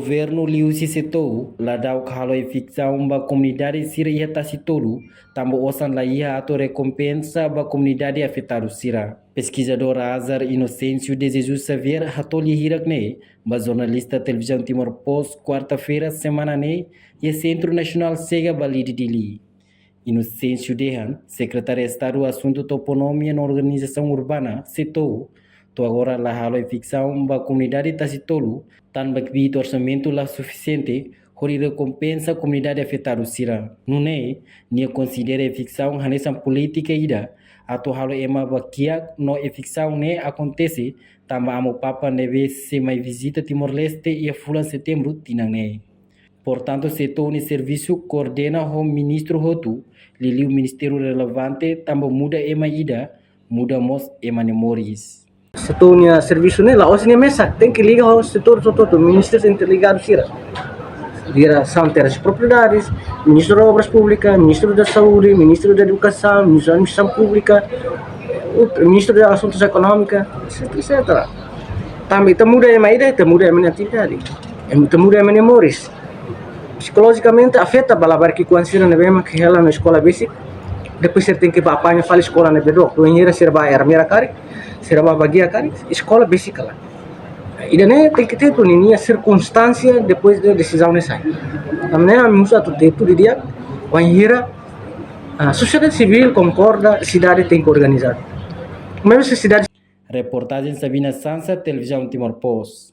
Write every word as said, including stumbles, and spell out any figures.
Governu liuhusi SEATOU la da'uk halo eviksaun ba komunidade sira iha Tasitolu, tanba osan la iha atu rekompensa ba komunidade afetadu sira. Peskizadór Azar Inocêncio de Jesus Xavier hato'o lia hirak ne'e ba jornalista Televizaun Timor Post, kuarta-feira semana ne'e, iha Sentru Nasionál Chega, Balide, Dili. Inocêncio dehan, Sekretáriu Estadu Asuntu Toponímia no Organizasaun Urbana, SEATOU, to'o agora la halo eviksaun ba komunidade Tasitolu, tanba kbiit orsamentu la sufisiente hodi rekompensa komunidade afetadu sira. Nune'e, nia konsidera eviksaun hanesan polítika ida atu halo ema bá kiak, no eviksaun ne'e akontese tanba Amu Papa ne'ebé sei mai vizita Timor-Leste iha fulan Setembru tinan ne'e. Portantu, SEATOU nia servisu koordena ho ministru hotu, liuliu ministériu relevante, tanba muda ema ida, muda mós ema nia moris. SEATOU nia servisu ne'e la'ós nia mesak, tenke liga ho setór hotu-hotu, ministérius interligadu sira. Diresaun Terras e Propriedades, Ministériu Obras Públikas, Ministériu Saúde, Ministériu Edukasaun, Ministériu Administrasaun Públika, Ministériu Asuntus Ekonómikus, et cetera, et cetera. Tanba ita muda ema ida, ita muda ema nia atividade. Ita muda ema nia moris. Psikolojikamente afeta ba labarik ki'ikoan sira ne'ebé mak hela ona eskola besik. Depois sira tenke bá apaña fali eskola ne'ebé dook. Wainhira sira bá ermera karik, sira bá bagia karik, eskola besik kalan. Ida-ne'e tenke hetan ninia sirkunstánsia depois de desizaun ne'e sai. Tanba ne'e ami husu atu hetan didi'ak, wainhira, ah, sosiedade sivíl konkorda, sidade tenke organiza. Maibé se sidade Reportajen Sabina Sansa, Televizaun Timor Post.